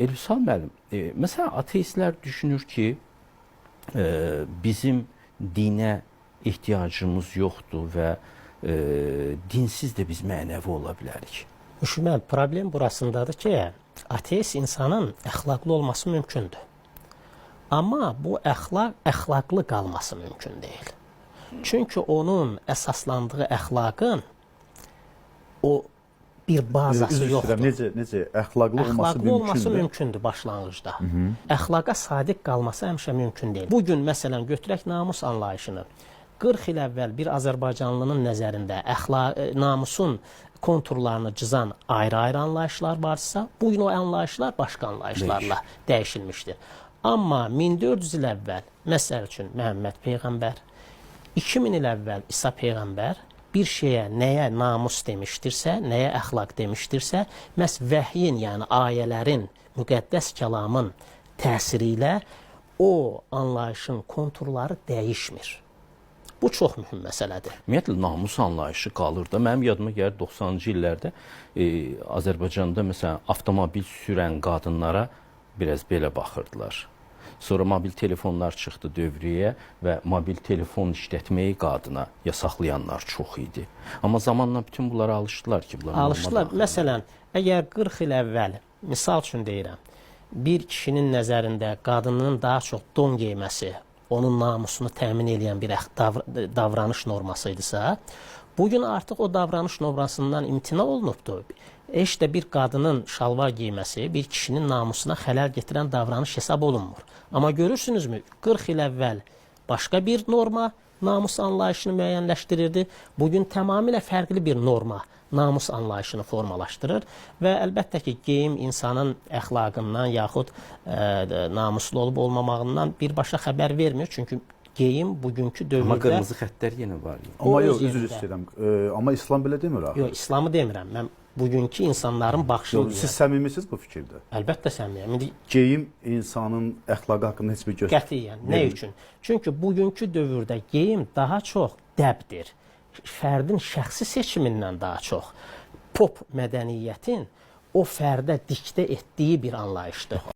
Elvüsal müəllim, məsələn, ateistlər düşünür ki, bizim dinə ehtiyacımız yoxdur və dinsiz də biz mənəvi ola bilərik. Müşfiq müəllim, problem burasındadır ki, ateist insanın əxlaqlı olması mümkündür. Amma bu əxlaq əxlaqlı qalması mümkün deyil. Çünki onun əsaslandığı əxlaqın o bir bazası Üzr yoxdur. istəyirəm, necə əxlaqlı olması Əxlaqlı olması mümkündür? mümkündür başlanğıcda. Əxlaqa sadiq qalması həmişə mümkün deyil. Bu gün məsələn götürək namus anlayışını. 40 il əvvəl bir azərbaycanlının nəzərində əxlaq namusun konturlarını cızan ayrı-ayrı anlayışlar varsa, bu gün o anlayışlar başqa anlayışlarla dəyişilmişdir. Amma 1400 il əvvəl, məsəl üçün Məhəmməd peyğəmbər, 2000 il əvvəl İsa peyğəmbər bir şeyə nəyə namus demişdirsə, nəyə əxlaq demişdirsə, məhz vəhyin, yəni ayələrin, müqəddəs kəlamın təsiri ilə o anlayışın konturları dəyişmir. Bu çox mühüm məsələdir. Ümumiyyətlə namus anlayışı qalır da. Mənim yadıma gəlir 90-cı illərdə Azərbaycanda məsələn avtomobil sürən qadınlara biraz belə baxırdılar. Sonra mobil telefonlar çıxdı dövrəyə və mobil telefon işlətməyi qadına yasaqlayanlar çox idi. Amma zamanla bütün bunlara alışdılar ki, bunlar norma Alışdılar. daxildir. Məsələn, əgər 40 il əvvəl, misal üçün deyirəm, bir kişinin nəzərində qadının daha çox don geyməsi onun namusunu təmin edən bir davranış norması idisə, bu gün artıq o davranış normasından imtina olunubdur. Heç də bir qadının şalvar geyməsi bir kişinin namusuna xələl gətirən davranış hesab olunmur. Amma görürsünüzmü, 40 il əvvəl başqa bir norma namus anlayışını müəyyənləşdirirdi. Bugün tamamilə fərqli bir norma namus anlayışını formalaşdırır və əlbəttə ki, geyim insanın əxlaqından yaxud namuslu olub olmamağından birbaşa xəbər vermir. Çünki geyim bugünkü dövrdə... Amma qırmızı xəttlər yenə var. Yəni. Amma O yox, öz üzr yerində. istəyirəm. Amma İslam belə demir axı. Yox, İslamı demirəm. Mən bugünkü insanların baxışını Yox, siz deyirəm. səmimisiniz bu fikirdə? Əlbəttə səmimiyəm. İndi Geyim insanın əxlaqı haqqında heç bir göstər. Qətiyyən. Nə üçün? Çünki bugünkü dövrdə geyim daha çox dəbdir. Fərdin şəxsi seçimindən daha çox pop mədəniyyətin o fərdə diktə etdiyi bir anlayışdır.